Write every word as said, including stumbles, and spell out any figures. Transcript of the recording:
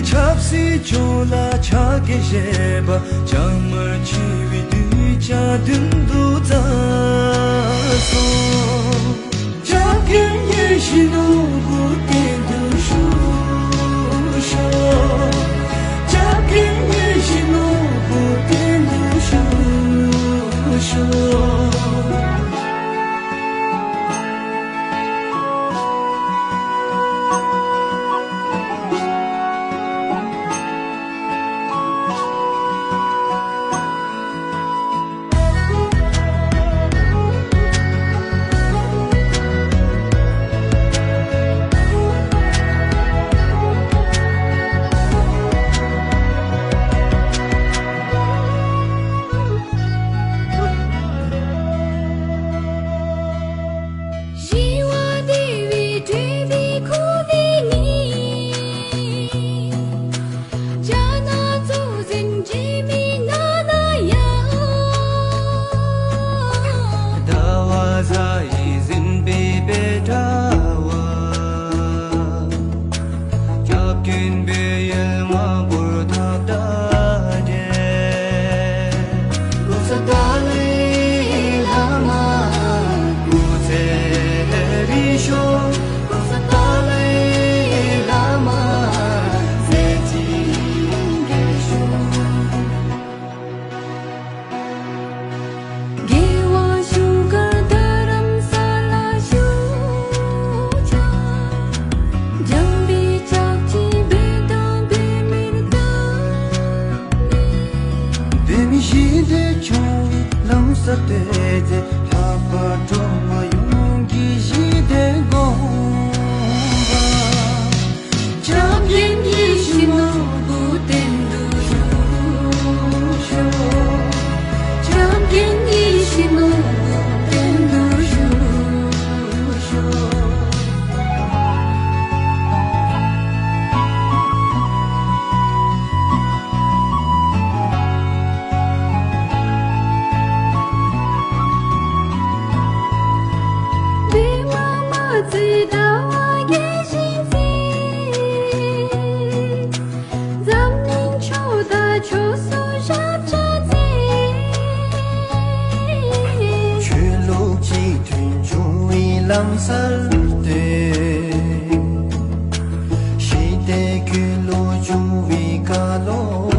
ཆབ་སྲིད་ཕྱོགས་ལ་ཕྱག་གིས་བཞེས་པ། བྱང་མར་ཆེ་བའི་གདུལ་བྱ་མདུན་དུ་བཙའ་སོང་། སྐྱབས་མགོན་ཡིད་བཞིན་ནོར་བུ་བསྟན་དུ་ཞུ་ཤོག་སྐྱབས་མགོན་ཡིད་བཞིན་ནོར་བུ་བསྟན་དུ་ཞུ་ཤོག་ཞི་བ་བདེ་བའི་སྤྲུལ་པའི་ཁུ་བའི་ནི། ཇ་ན་གཙོ་འཛིན་འཇིགས་མེད་ན་ན་ཡ། ཟླ་བ་གཟའ་ཡིས་ཟིན་པའི་པེ་ཏྲ་བ། སྐྱབས་མགོན་བོད་ཡུལ་མ་བུར་ཐག་ད་དེ། ལོ་ཙཱ་ཏཱ་ལའི་བླ་མ་སྐུ་ཚེ་རིང་ཤོག་ལོ་ཙཱ་ཏཱ་ལའི་བླ་མ་མཛད་ཅིང་རྒྱས་ཤོག་དགེ་བ་ཤུགས་དཀར་རྡ་རམ་ས་ལ་བཞུགས་ཀྱང་། འཇམ་པའི་ལྕགས་ཀྱུས་བོད་དང་བོད་མིར་བསྟན་ནས། བོད་མི་ཞི་བདེ་འབྱུང་བའི་ལམ་སྲོལ་གཏོད་མཛད། ལྷག་པར་གྲོགས་པོ་ཡོངས་ཀྱི་ཞི་བདེ་དགོངས་པ། སྐྱབས་མགོན་ཡིད་བཞིན་ནོར་བུ་བསྟན་དུ་ཞུ་ཤོག་སྐྱབས་མགོན་ཡིད་བཞིན་ནོར་བུ་བསྟན་དུ་ཞུ་ཤོག་བི་མ་མ་ཙི་ཟླ་བ་རྒྱས་བཞིན་བརྩེགས། འཛམ་གླིང་ཕྱོགས་དང་ཕྱོགས་སུ་ཞབས་ཕྱི་མཛད། ཆོས་ལུགས་གཅིག་མཐུན་འབྱུང་བའི་ལམ་སྲོལ་གཏོད། ཞི་བདེ་ཁྱོད་ལུ་འབྱུང་བའི་བཀའ་སློབ་